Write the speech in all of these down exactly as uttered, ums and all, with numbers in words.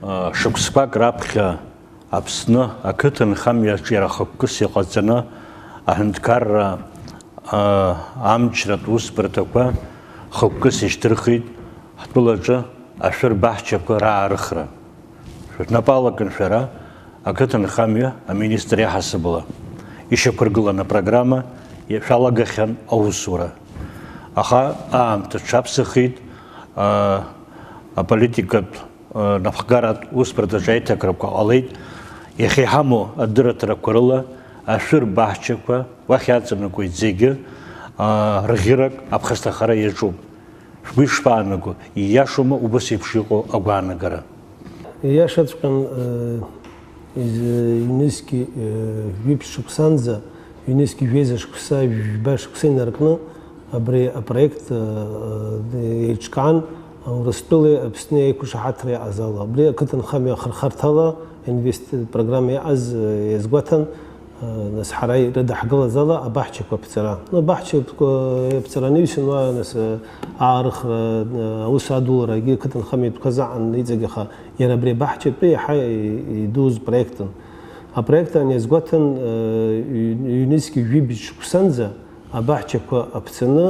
Шықәсқәак раԥхьа Аԥсны ақыҭанхамҩаҿ иара хықәкыс иҟаҵаны аҳәынҭқарра амчратә усбарҭақәа хықәкыс ишьҭырхит ҳтәылаҿы ашәыр баҳчақәа раарыхра. Шәнапы алакын шәара, ақыҭанхамҩа аминистр иаҳасабала ишьақәыргыланы апрограмма шәалагахьан аусура. Аха аамҭа ҽаԥсахит, аполитикатә напхгаратә усбарҭаҿы аиҭакрақәа ҟалеит. Иахьа иҳамоу адырраҭарақәа рыла ашәыр баҳчақәа уахь иаҵанакуеит зегьы, рӷьырак аԥхасҭахара иаҿуп. Шәгәы ишԥаанаго, ииашоума убас еиԥш иҟоу агәаанагара? Ииашаҵәҟьан, ҩнызқьи жәиԥшь шықәсанӡа, ҩнызқьи жәеиза шықәса, жәба шықәса инаркны абри апроект еиҿкаан, Урыстәылеи Аԥсни аиқәшаҳаҭра иаҟаз ала. Абри ақыҭанхамҩа ахырхарҭала инвест программа иаҟаз иазгәаҭан, нас ҳара ирыдаҳгылаз ала абаҳчақәа аԥҵара. Ну, абаҳчақәа аԥҵара анаҩсан уа, нас, аарыхра, аус адуларагьы ақыҭанхамҩатәқәа заҟан иҵегь, аха иара абри абаҳчатәы иаҳа идуз проектын. Апроект ан иазгәаҭан, ҩнызқьи жәибжь шықәсанӡа абаҳчақәа аԥҵаны,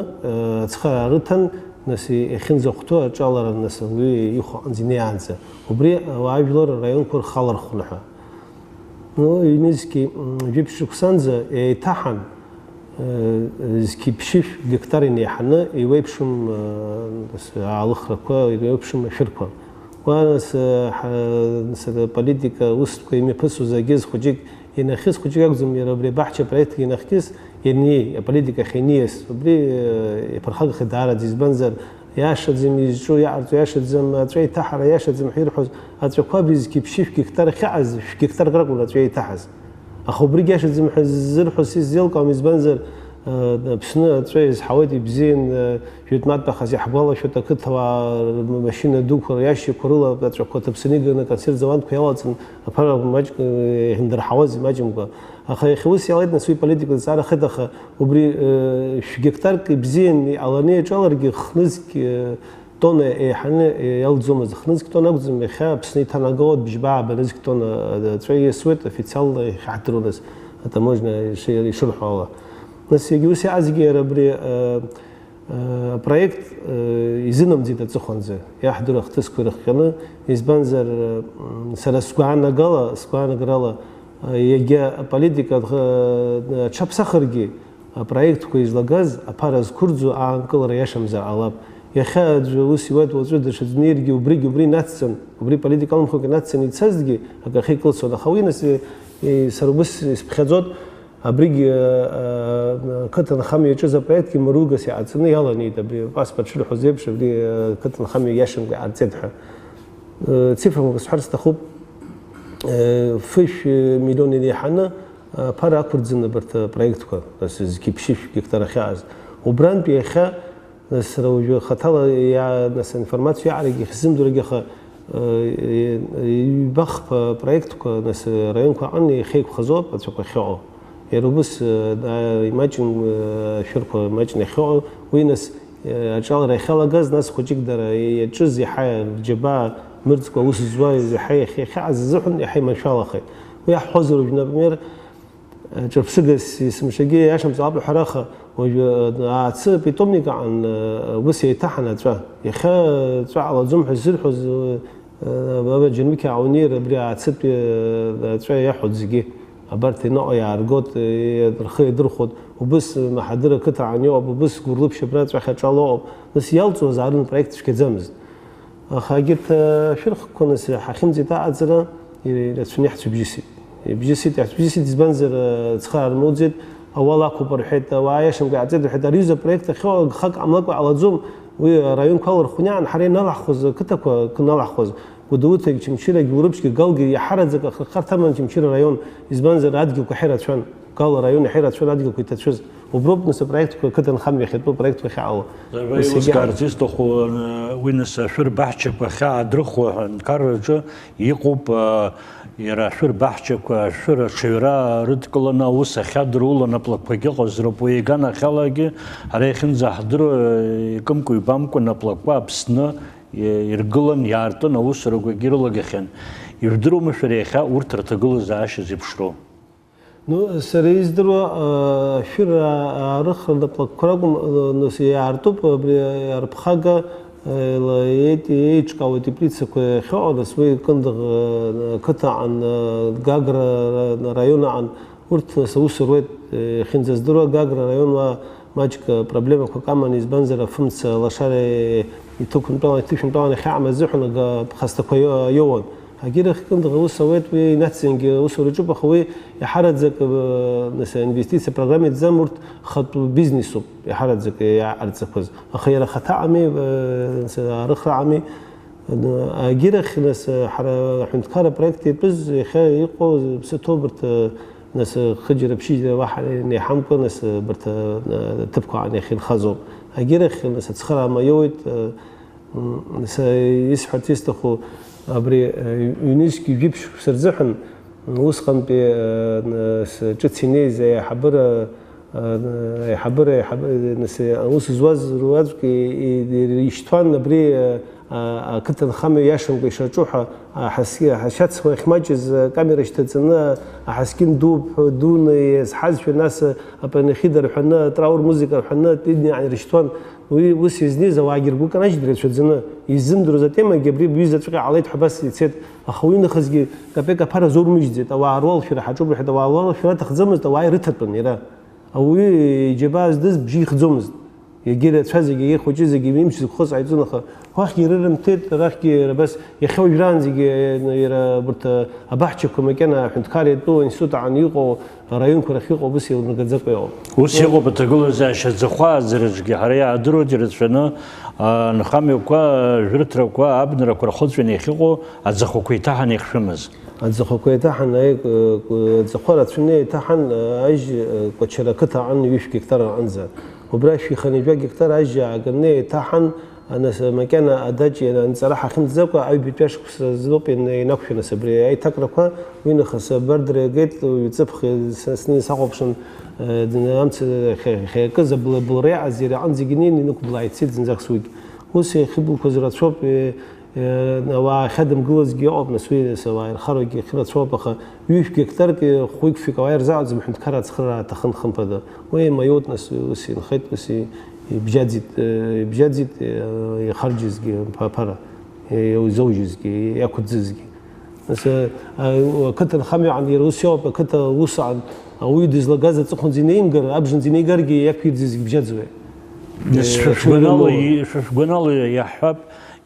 ацхыраара рыҭан, нас, иахьынӡахәҭоу аҿалара, нас, уи ихәаҟынӡа инеиаанӡа. Убри ауаажәлар раионқәа рхалырхәны ҳәа. Ну, ҩнызқьи, м, жәиԥшь шықәсанӡа еиҭаҳан, э, зқьи ԥшьышә гектар инеиҳаны еиуеиԥшым, э, нас, аалыхрақәа, еиуеиԥшым ашәырқәа. Уа, нас, э, ҳа-, нас, аполитика усқәа имҩаԥысуаз агьыз хәыҷык, инахьыс хәыҷык акәӡам, иара абри абаҳча апроект инахьгьыс ианнеи, аполитика ахь ианиас, убри, э, иаԥырхагахеит даараӡа, избанзар, Иашаӡам изҿу, иҟарҵо иашаӡам, аҵәа иҭаҳара иашаӡам ҳәа ирҳәоз аҵәақәа абри зқьи ԥшьышә гектар ахьыҟаз, шә-гектарк ракәын аҵәа иҭаҳаз. Аха убригь иашаӡам ҳәа ззырҳәоз сизеилкаауам, избанзар, э, Аԥсны аҵәа иазҳауеит, ибзиан, э, жәытәнатә нахыс иаҳгәалашәоит, ақыҭауаа рмашьына дуқәа, риашьақәа рыла аҵәақәа ҭаԥсаны иганы аконсерв зауадқәа иалаҵан, аԥара маҷк, э, иахьындырҳауаз имаҷымкәа. Аха иахьа ус иалеит, нас уи политика зҵаарахеит, аха убри, э, шә-гектарк ибзиан иҟаланы иаҿаларгьы, хнызқь, э, тонна еиҳаны иалӡомызт. Хнызқь тонна акәӡам иахьа Аԥсны иҭанагалоит, бжьба ааба нызқь тонна, э, аҵәа иасуеит, официалла иахьаҳдыруа, нас, атаможниа иши-, ишырҳәо ала. Нас егьа ус иаазгьы иара абри, э, Апроект, э, изынамӡеит аҵыхәанӡа, иаҳдыруа ахҭысқәа ирыхҟьаны, избанзар, э, м, сара сгәаанагала, сгәаанагарала, э, иагьа аполитика, э, аҽаԥсахыргьы, апроектқәа излагаз аԥара зқәырӡу аанкылара иашамзар ҟалап. Иахьа аӡәы ус иуеит, уаҵәы даҽаӡә днеиргьы убригь убри инацҵан, убри политика алымхугьы нацҵан ицазҭгьы, акы ахьикылсуан. Аха уи нас, э, э, сара убыс исԥхьаӡот, Абригь, э, э, қыҭанхамҩа иаҿыз апроектгьы мыругас иҟаҵаны иаланеит, абри апаспорт шырҳәоз еиԥш, абри, э, қыҭанхамҩа иашамкәа иҟарҵеит ҳәа. Э, цифрақәак сҳәар сҭахуп. Э, фышә, э, миллион инеиҳаны, э, аԥара ақәырӡын абарҭ апроектқәа, нас зқьи ԥшьышә гектар ахьааз. Убрантәи иахьа Нас сара уажәы хаҭала иа-, нас аинформациа иаҟарагьы ихьзымдыргьы, аха, э, ҩба-хԥа проектқәа, нас, э, раионқәа аҟны иахьеиқәхазоуп ацәақәа ахьыҟоу. Иара убыс, э, да, имаҷым, э, ашәырқәа маҷны ахьыҟоу, уи, нас, э, аҿалара иахьалагаз, нас хәыҷык дара иаҿыз, иаҳа рџьабаа мырӡкәа аус зуаз, иаҳа иахьа-, иахьааз азыҳәан иаҳа иманшәалахеит. Уи иаҳҳәозар, уажә, например, Ҿырԥшыгас есымшагьы иашамҵалап уҳәараха, уажәы, аацы питомник аҟан, ус еиҭаҳан аҵәа. Иахьа ҵәа ҟалаӡом ҳәа ззырҳәоз, џьармыкьа аунеир абри аацытәи аҵәа иаҳәоит зегьы. Абарҭ иныҟәо иааргоит, рхы иадырхәоит, убыс Маҳадыр ақыҭа аан иҟоуп, убыс Гәырлыԥшь абра аҵәахьа аҿала ыҟоуп. Нас иалҵуаз аарын проект цәгьаӡамызт. Аха егьырҭ, э, ашәырхқәа нас ҳахьымӡеит аҟаҵара, ирацәаны иаҳцәыбжьысит. Ибжьысит, иаҳцәыбжьысит, избанзар, э, цхыраара рмоуӡеит, ауал ақәуп рҳәеит, ауаа иашамкәа иҟарҵеит рҳәеит, ари аҩыза апроект ахьыҟоу гхак ҟамлакәа иҟалаӡом, уи, э, араионқәа алархәны иаан ҳара ианалаҳхуаз, ақыҭақәа кы-, налаҳхуаз, Гәдоуҭагь, Чымчырагь, Урыԥшьгьы, Галгьы иаҳараӡак ахырхарҭа аман Чымчыра араион, избанзар адгьылқәа ҳирацәан, Гал араион иаҳирацәан адгьылқәа иҭацәыз. Уброуп нас апроектқәа, ақыҭанхамҩа иахьатәу апроектқәа ахьаҟало. Нас иагьа узгаарц исҭаху, уи нас ашәыр баҳчақәа ахьаадырхуа аҳәынҭқарраҿы иҟоуп, иара ашәыр баҳчақәа, ашәыр аҽаҩра рыдкыланы аус ахьадыруло наплакқәагьы ыҟазароуп. Уи иганахьалагьы ҳара иахьынӡаҳдыруа, икымкәа-ҩбамкәа наплакқәа Аԥсны иргылан, иаартын, аусурақәагьы ирылагахьан. Ижәдыруама шәара иахьа урҭ рҭагылазаашьа зеиԥшроу? Ну, сара издыруа, ашәыра аарыхра наплакқәа ракәым, нас иаартуп абри арԥхага, еиҿкаауа теплицақәа иахьыҟоу, нас уи Кындыӷ ақыҭаҟан, Гагра раионаҟан, урҭ нас аус руеит, иахьынӡаздыруа, Гагра араион уа маҷк проблемақәак аман, избанзар, афымца лашара иҭықәынтәалан, иҭышәынтәалан иахьаам азыҳәан ага-, ԥхасҭақәа ио-, иоуан. Агьырахь Кындыӷ аус ауеит, уи инациангьы аусура ҿыпаха, уи иаҳараӡак, э, нас, инвестициа программа иҭӡам, урҭ хатә бизнесуп иаҳараӡак иааҟарҵақәаз. Аха иара ахаҭаҟами, э, нас, арыхраҟами, э, агьырахь, нас, ҳара аҳәынҭқарра апроект иатәыз иахьа иҟоу ԥсы ҭоуп, урҭ, э, нас, хыџьара-ԥшьыџьара уаҳа инеиҳамкәа, нас, абарҭ, э, ҭыԥқәа аан иахьынхазоуп. Агьырахь, нас, ацхыраама иоуеит, э, М, са исҳәарц исҭаху, абри, э, ҩнызқь жәиԥшь шықәса рзыҳәан, м, усҟантәи, э, н-, с-, ҿыц инеиз аиҳабыра, э, аиҳабыра, аиҳабы-, нас, аус зуаз руаӡәк и-, и-, ишьҭуан абри, э, а-, ақыҭанхамҩа иашамкәа ишаҿу ҳәа, аҳаски-, аҳасиац уахь маҷыз акамера шьҭаҵаны, аҳаскьын дууп ҳәа дуны иазҳазшәа, нас, апанихида рҳәаны, атраур музыка рҳәаны, Тидни ааирышьҭуан. Уи ус изнеиз ауаагьы ргәы канажьит ирацәаӡаны, иззымдыруаз атемагьы абри бҩызаҵәҟьа ҟалеит ҳәа абас ицеит, аха уи нахысгьы капек аԥара азоурмыжьӡеит, ауаа руалшәара ҳаҿуп рҳәеит, ауаа руалшәара аҭахӡамызт, ауаа ирыҭатәын иара. Ауаҩы иџьабаа здыз бжьы ихӡомызт. Егьи ирацәа зегьы, егьи ихәыҷы зегьы имч зықәхоз ҟаиҵон, аха уахьгьы ирырымҭеит, арахьгьы иара абас иахьа уажәраанӡагьы иара абарҭ абаҳчақәа макьана аҳәынҭқарра иатәу аинститут аан иҟоу араионқәа рахь иҟоу ус еилмыргаӡакәа иҟоуп. Ус иҟоуп аҭагылазаашьа аӡахәа ааӡараҿгьы, ҳара иаадыруеит ирацәаны, а, нхамҩақәа, ажәырҭрақәа, абнарақәа рхыҵәаны иахьыҟоу аӡахәақәа еиҭаҳаны иахьшәымаз. Аӡахәақәа еиҭаҳан, аи-, э, аӡахәа рацәаны еиҭаҳан, э, ажь, э, Кәачара ақыҭа аҟны ҩышә гектар аҟынӡа. Убра шәиханы жәа гектар ажь ааганы еиҭаҳан, Нас, макьана адаҷ анҵара ҳахьымӡакәа, аҩбатәи ашықәс азоуп ин-, инақәшәа, нас, абри аиҭакрақәа, уи нахыс абардра иагеит, уаҩы ҵыԥх, са снеин сахәаԥшын, э, дын-, амца хе-, хеикыз абла-, былра иаҟаз иара аҟынӡагьы инеин инықәбла ицеит зынӡак сугь. Ус иахьыбылқәаз рацәоуп, э, э, ауаа ахьадымгылазгьы ыҟоуп, нас, уи, нас, ауаа ирхароугьы ахьырацәоуп, аха ҩышә гектарк, э, хәҩык-фҩык ауаа ирзааӡом, ҳәынҭқарра ацхыраара аҭахын, хымԥада. Уи имаиоуп, нас, ус инхеит, ус и-, Ибжьаӡит, э, ибжьаӡит, э, ихарџьызгьы, аԥара, э, изоужьызгьы, иақәӡызгьы. Нас, э, а, ақыҭанхамҩаҟны иара ус иоуп, ақыҭа усҟан ауаҩы дызлагаз аҵыхәанӡа инеимгар, абжанӡа инеигаргьы иақәирӡызгьы бжьаӡуеит. Нас, э, шәа шәгәанала, шәа шәгәанала иаҳҳәап,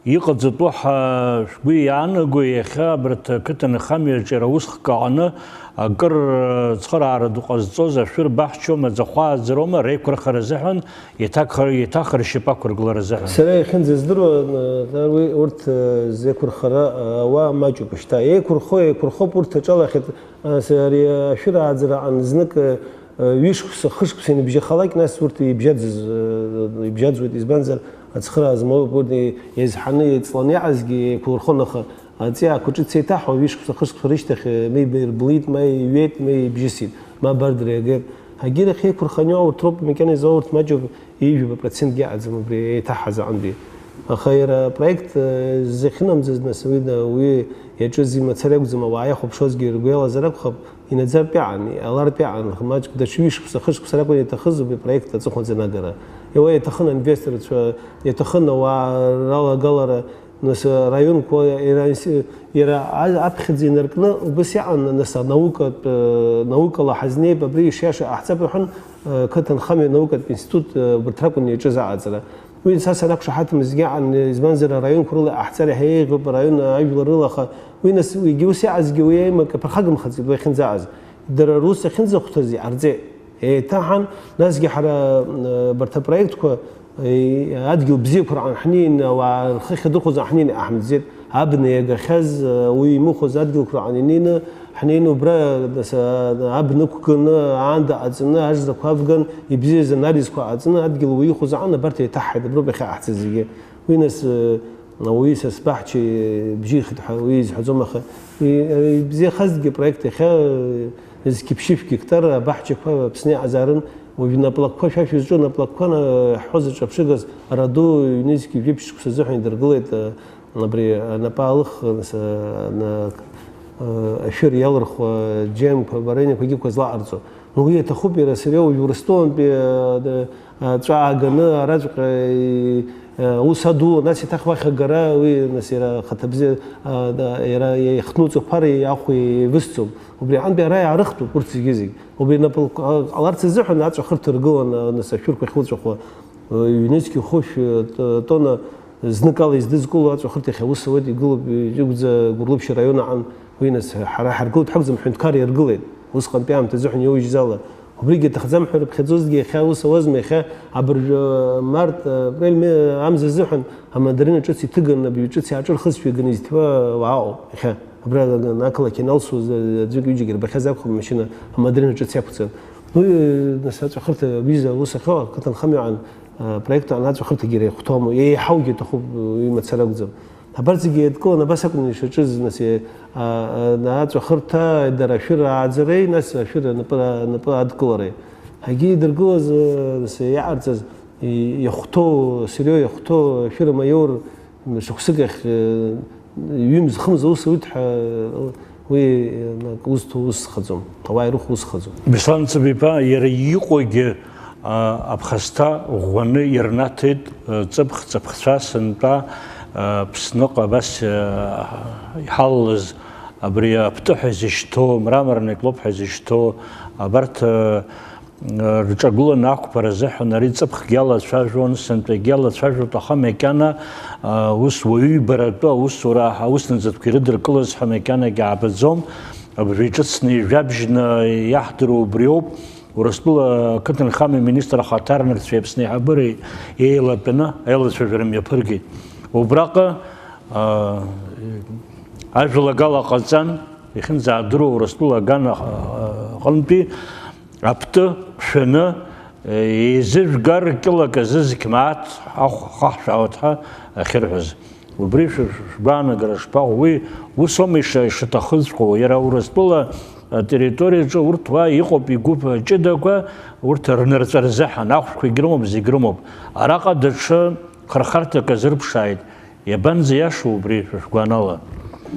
иҟаҵатәу ҳа-, шәгәы иаанаго иахьа абарҭ ақыҭанхамҩаҿы иара усхк аҟны акыр, э, цхыраара ду ҟазҵоз ашәыр баҳчоума, аӡахәа ааӡароума, реиқәырхара азыҳәан Еиҭагхар-, еиҭах ршьапы ақәыргылара азыҳәан. Сара иахьынӡаздыруа, н-, н-, уи урҭ, э, зеиқәырхара, э, ауа маҷуп шьҭа. Еиқәырхо, еиқәырхоуп урҭ аҿалахьеит, э, с-, ари ашәыр ааӡара аҟан знык, э, э, ҩышықәса, хышықәса иныбжьахалак, нас урҭ ибжьаӡыз, э, ибжьаӡуеит, избанзар, ацхыраара змоуп, урҭ е-, еизҳаны, еиҵланы иаҟазгьы еиқәырхон, аха Аҵиаақәа ҿыц еиҭаҳәо, ҩышықәса, хышықәса рышьҭахь, ма ибаирблит, ма иҩеит, ма ибжьысит, ма абардра иагеит. Агьырахь еиқәырханы иҟоу урҭ роуп, макьана изоуа урҭ маҷуп, ҩажәа процентгьы аӡам убри еиҭаҳаз аҟынтәи. Аха иара апроект, э, зыхьынамӡаз, нас, уи, уи иаҿыз имацара иакәӡам, ауаа иахәаԥшуазгьы ргәы иалазар акәхап, инаӡартә иаан, иҟалартә иаан, маҷк даҽа ҩышықәса, хышықәса ракәын иаҭахыз убри апроект аҵыхәанӡа анагара. Уа иаҭахын аинвесторцәа, иаҭахын ауаа ралагалара, Нас, араионқәа иара инс-, иара а-, аԥхьаӡа инаркны убас иҟан, нас, анаукатә, э, наукала ҳазнеип, абри ишиаша ҟаҳҵап рҳәан, э, қыҭанхамҩа наукатә институт, э, убарҭ ракәын иаҿыз аҟаҵара. Уи са санақәшаҳаҭым зегьы аҟан, избанзар, араионқәа рыла иҟаҳҵар иаҳа еиӷьуп, араион ажәлар рылаха. Уи, нас, уигьы ус иҟазгьы уи аимак аԥырхагамхаӡеит уи ахьынӡаҟаз. Дара рус ахьынӡахәҭаз иҟарҵеит. Еиҭаҳан, насгьы ҳара, э, абарҭ апроектқәа, э, адгьыл бзиақәа рҟан ҳнеины, ауаа рхы ахьадырхәоз ҳнеины иҟаҳмҵеит. Абна иагахьаз, э, уи имыхәоз адгьылқәа рҟан инеины, ҳнеины убра, нас, э, абна ықәганы, аанда ҟаҵаны, ажрақәа авган, ибзиаз анализқәа ҟаҵаны, адгьыл уи ихәоз аҟан абарҭ еиҭаҳҳаит, аброуп иахьаҟаҳҵаз зегьы. Уи, нас, э, Ауаҩы са сбаҳча бжьихит ҳәа уи изҳәаӡом, аха и-, ибзиахазҭгьы апроект иахьа, э, зқьи ԥшьышә гектар абаҳчақәа Аԥсны иҟазаарын, Уажә наплакқәа, шәа шәызҿу наплакқәа ҳҳәозаҿ аԥшыгаз Раду ҩнызқьи жәиԥшь шықәса азыҳәан идыргылеит, э, абри, э, напы аалых, э, с-, э, на-, э, ашәыр иалырхуа, э, џьемқәа, барениақәагьы ықәа злаҟарҵо. Ну, уи аҭахуп, иара сара уажә Урыстәылантәи, э, д-, э, ҵәа ааганы араҵәҟьа, э, э, аус аду, нас еиҭах уахь агара, уи, нас иара ахаҭабзиа, э, да, иара ихҭнуҵақәар иахәо еивысӡом. Убри аҟынтәи ара иаарыхтәуп урҭ зегьы-зегь. Убри напы ҟаларц азыҳәан аҵәахырҭа ргылан, нас ашәырқәа ахьуҵәахуа, ҩнызқьи хәышә, т-, тонна зныкала издызкыло аҵәахырҭахь аус ауеит, игылоуп, икәӡа Гәырлыԥшь араион аҟан, уи нас ҳара ҳаргылт ҳакәӡам, ҳҳәынҭқар иаргылеит, усҟантәи аамҭа азыҳәан иоужьыз ала. Убригьы аҭахӡам ҳәа рыԥхьаӡозҭгьы, иахьа ус ауазма, иахьа абыржәы март, апрель, ме амза азыҳәан амандарина ҿыц иҭыган, абаҩ ҿыц иааҿырхызшәа иганы изҭиуа уаа ыҟоуп, иахьа. Абра ақалақь ианалсуаз, аӡәык-ҩыџьагьы ирбахьаз акәхап, амашьына амандарина ҿыц иақәҵан. Уи, нас, аҵәахырҭа, аҩыза аус ахьоу ақыҭанхамҩа аан, апроект аан аҵәахырҭагьы иара ихәҭоума, еиҳаугьы аҭахуп, уи мацара акәӡам. Абарҭ зегьы еидкыланы абас акәын ишаҿыз, нас, е-, а, а, аҵәахырҭа, дара ашәыр ааӡареи, нас ашәыр анапы, анапы адкылареи. Ҳагьы идыргылаз, нас, иаҟарҵаз, и-, иахәҭоу, Серио иахәҭоу ашәыр амаиор, Шықәсык ахь, э, ҩымз-хымз аус ауеит ҳәа, уи, э, акы узҭо ус хаӡом, ауаа ирыхәо ус хаӡом. Беслан Цыбиԥа, иара иҟоугьы, а, аԥхасҭа ӷәӷәаны ирнаҭеит, э, ҵыԥх-ҵыԥхцәа сынтәа, э, Аԥсныҟа абас, э, иҳалалаз абри аптыҳәа изышьҭоу, мраморный клоп ҳәа изышьҭоу, абарҭ, э, рҿагыланы ақәԥара азыҳәан ари ҵыԥхгьы алацәажәон, сынтәагьы алацәажәоит, аха макьана, а, ус уаҩы ибаратәы аусура, ауснаӡатәқәа ирыдыркылаз ҳәа макьанагьы аабаӡом. Абыржәы иҿыцны ижәабжьны иаҳдыруа убриоуп. Урыстәыла ақыҭанхамҩа министр ахаҭарнакцәеи Аԥсны аиҳабыреи еилатәаны аилацәажәара мҩаԥыргеит. Убраҟа, а, ажәалагала ҟаҵан, иахьынӡаадыруа Урыстәыла аган аҟынтәи аԥты шәаны, еизыжәгар кьылак азы зқь мааҭ ахә хаҳшәаауеит ҳәа ахьырҳәаз. Убри шә-, шә-, шәгәаанагара шԥаҟоу? Уи ус аума иша-, ишаҭахыҵәҟьоу? Иара Урыстәыла атерриториаҿы урҭ уа иҟоуп игәыԥ ҷыдақәа, урҭ рнырҵәа рзыҳәан, ахәшәқәагь рымоуп, зегь рымоуп. Араҟа даҽа хырхарҭак азырԥшааит. Иабанӡа иашоу убри, шәа шәгәанала?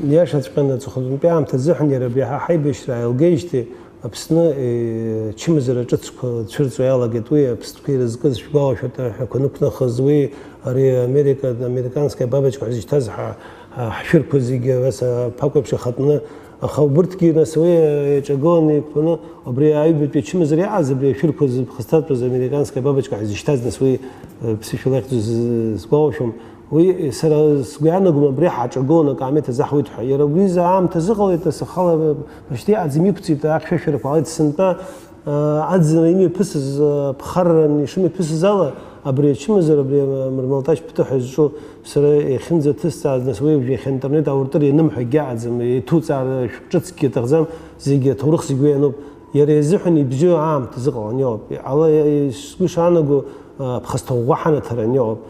Иашаҵәҟьаны, аҵыхәтәантәи аамҭа азыҳәан иара абри ҳа ҳаибашьра ааилгеижьҭеи Аԥсны, э, чымазара ҿыцқәа цәырҵуа иалагеит. Уи аԥстәқәа ирызкыз шәгәалашәоит, аҳәақәа нықәнахыз, уи ари Америка, американская бабочка ҳәа зышьҭаз ҳа-, ҳа-, ҳшәырқәа зегьы абас аԥакәеиԥш ихатәны, аха убырҭгьы, нас, уи иаҿагыланы иқәԥаны, абри аҩбатәи ачымазара иааз, абри ашәырқәа зыԥхасҭатәыз американская бабочка ҳәа зышьҭаз, нас, уи, э, ԥсышәала ихьӡу з-, з-, сгәалашәом. Уи сара сгәы иаанагом, абри ҳаҿагыланы акаамеҭ азы ҳауеит ҳәа. Иара убри изы аамҭа азыҟалеит, нас ахала башьҭеи аӡы имиқәҵит, ахьшәашәарақәа ҟалеит сынтәа, аа, аӡынра имҩаԥысыз, аа, ԥхарран ишымҩаԥысыз ала, абри ачымазара, абри амырмалташь ԥыҭа ҳәа изҿу сара иахьынӡаҭысҵааз, нас уи уажә иахьа интернет ауртыр ианым ҳәа акгьы аҟаӡам, еиҭуҵаара шәҟә ҿыцгьы аҭахӡам, зегьы аҭоурых зегь уи иануп. Иара изыҳәан ибзиоу аамҭа азыҟалан иоуп. Ала, сгәы шаанаго, ԥхасҭа ӷәӷәа ҳанаҭаран иҟоуп.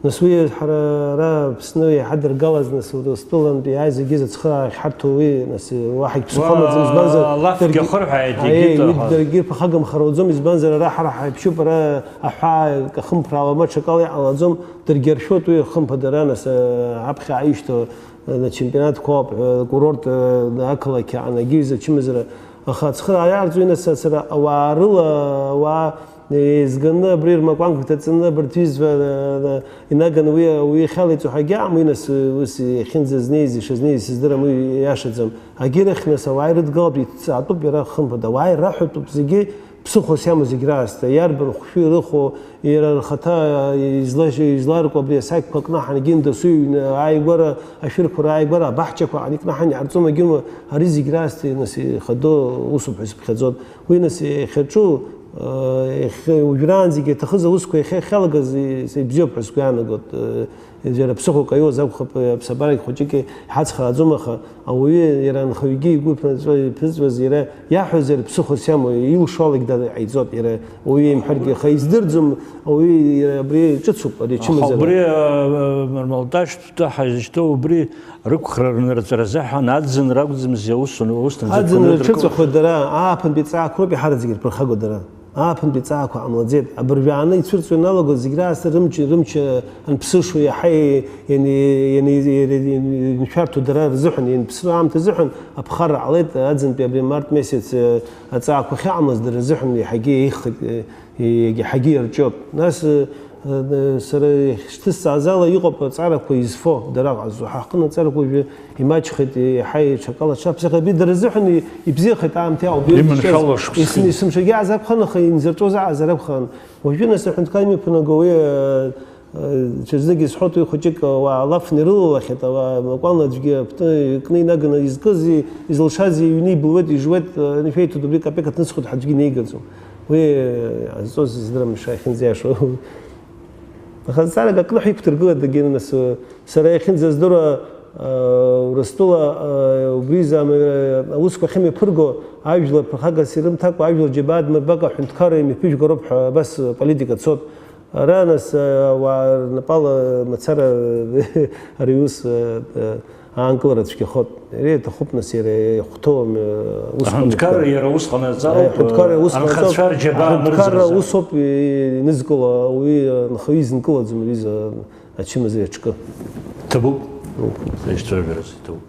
Нас уи ҳара ара Аԥсны иҳадыргалаз, нас, Урыстәылантәи иааиз егьи зыцхыраара ахьҳарҭо уи, нас, уаҳагь ԥсыхәа амаӡам, избанзар, Уа, лафгьы даргьы, ахырҳәааит, аиеи, егьи уи ҭаха. Даргьы ирԥыхагамхар ауӡом, избанзар, ара ҳара ҳаиԥшьуп, ара аҳәаа кахымԥраауа, ма ҽакала иҟалаӡом, даргьы аршәоит уи, хымԥада, ара, нас, аԥхьа ааишьҭо, ачемпионатқәа ауп, акурорт, ақалақь аҟны егьи зачымазара. Аха ацхыраара иаарту инацацара ауаа рыла, ауаа еизганы, абри рмакәанқәа ҭаҵаны, абарҭ ҩызцәа, э, инаганы уи, уи ихьалеиҵо ҳәа агьаам, уи нас, э, ус иахьынӡазнеиз, ишазнеиз сыздырам, уи иашаӡам. Агьырахь нас ауаа ирыдгалатәу иҭҵаатәуп, иара хымԥада. Ауаа ираҳәатәуп зегьы, ԥсыхәас иамоу зегь раасҭа. Иарбан хәшәы ирыхәо, иара рхаҭа, э, изла-, изларку абри асакьқәа кнаҳан, егьи дасу иҩны, ааигәара, ашәырқәа рааигәара, абаҳчақәа аникнаҳан иҟарҵом, агьыма, ари зегь раасҭа, нас, ихадоу усуп ҳәа сыԥхьаӡоит. Уи, нас, иахьаҿу, э, иахьа уажәраанӡагьы иаҭахыз аусқәа иахьа иахьалагаз, и-, ибзиоуп ҳәа сгәы иаанагоит. Э, џьара ԥсыхәак аиуаз акәхап, э, аԥсабарагь хәыҷык иҳацхраӡом, аха ауаҩы иара анхаҩгьы игәы иԥнаҵәо-, иԥызҵәаз иара иаҳәозар ԥсыхәас иамоу, илшо алагь дааиҵоит, иара уаҩы имҳәаргьы, аха издырӡом, ауаҩы иара абри ҿыцуп, ари Аха ачымазара. Убри, э, э, Мармалташь ҭәҭәаҳа изышьҭоу убри Рықәхра рнырҵәаразы ҳәа, аӡынра акәӡамзи аус, аус Аӡынра рҽыҵәахуеит дара, ааԥынтәи ҵаақәа роуп иҳараӡак ирԥырхагоу дара. Ааԥынтәи ҵаақәа ҟамлаӡеит. Абыржәы ааны ицәырҵуа ианалагоз зегь раасҭа рымч, рымч анԥсышо иаҳа иани-, иани-, иани-, иншәарҭоу дара рзыҳәан, ианԥсроу аамҭа азыҳәан аԥхарра ҟалеит. Аӡынтәи абри март месяц, э, аҵаақәа ахьыҟамлаз дара рзыҳәан иаҳагьы еиӷьхеит, э, иаҳагьы иарҿиоуп. Нас, э, э, сара иахьшьҭысҵааз ала иҟоуп аҵарақәа изфо, дара ҟазҵо. Ҳа ҳҟны аҵарақәа уажәы имаҷхеит, иаҳа иҽакала аҽаԥсахит. Абри дара рзыҳәан и-, ибзиахеит аамҭеи ауп. Иманшәало шықәсқәа. Есымша иаазакәхан, аха инзырҵоз аҟазар акәхарын. Уажәы нас аҳәынҭқар имҩаԥнаго уи, э, э, ҽазнык исҳәоит, уи хәыҷык ауаа алафны ирылалахьеит, ауаа макәан аӡәгьы аԥны икны инаганы изкызи, изылшази иҩны ибылуеит, ижуеит, э, анышәеиҭоит, убри капек аҭныҵхоит ҳәа аӡәгьы инеигаӡом. Уи, э, азҵоз издырам, шәа иахьынӡаиашоу. Аха зҵаарак акы ҳәа иқәдыргылеит, дагьын нас, сара иахьынӡаздыруа, э, Урыстәыла, э, убри изы ам-, э, аусқәа ахьымҩаԥырго, ажәлар ԥырхагас ирымҭакәа, ажәлар џьабаа дмырбакәа аҳәынҭқарра имҩаԥыжәгароуп ҳәа абас политика цоит. Ара нас, э, ауаа рнапала мацара ари ус, э, э, аанкылара цәгьахоит. Иара иаҭахуп, нас, иара иахәҭоу, э, усҟан. Аҳәынҭқарра иара усҟан аҵароуп, Аҳәынҭқарра усҟан анхацәа аҵароуп. Рџьабаа Аҳәынҭқарра анырӡразы. Усоуп, э, инызкыло, уи, э, анхаҩы изынкылаӡом, ари изы, э, ачымазаҩ аҿкы. Ҭабуп. Ишцәажәараз иҭабуп.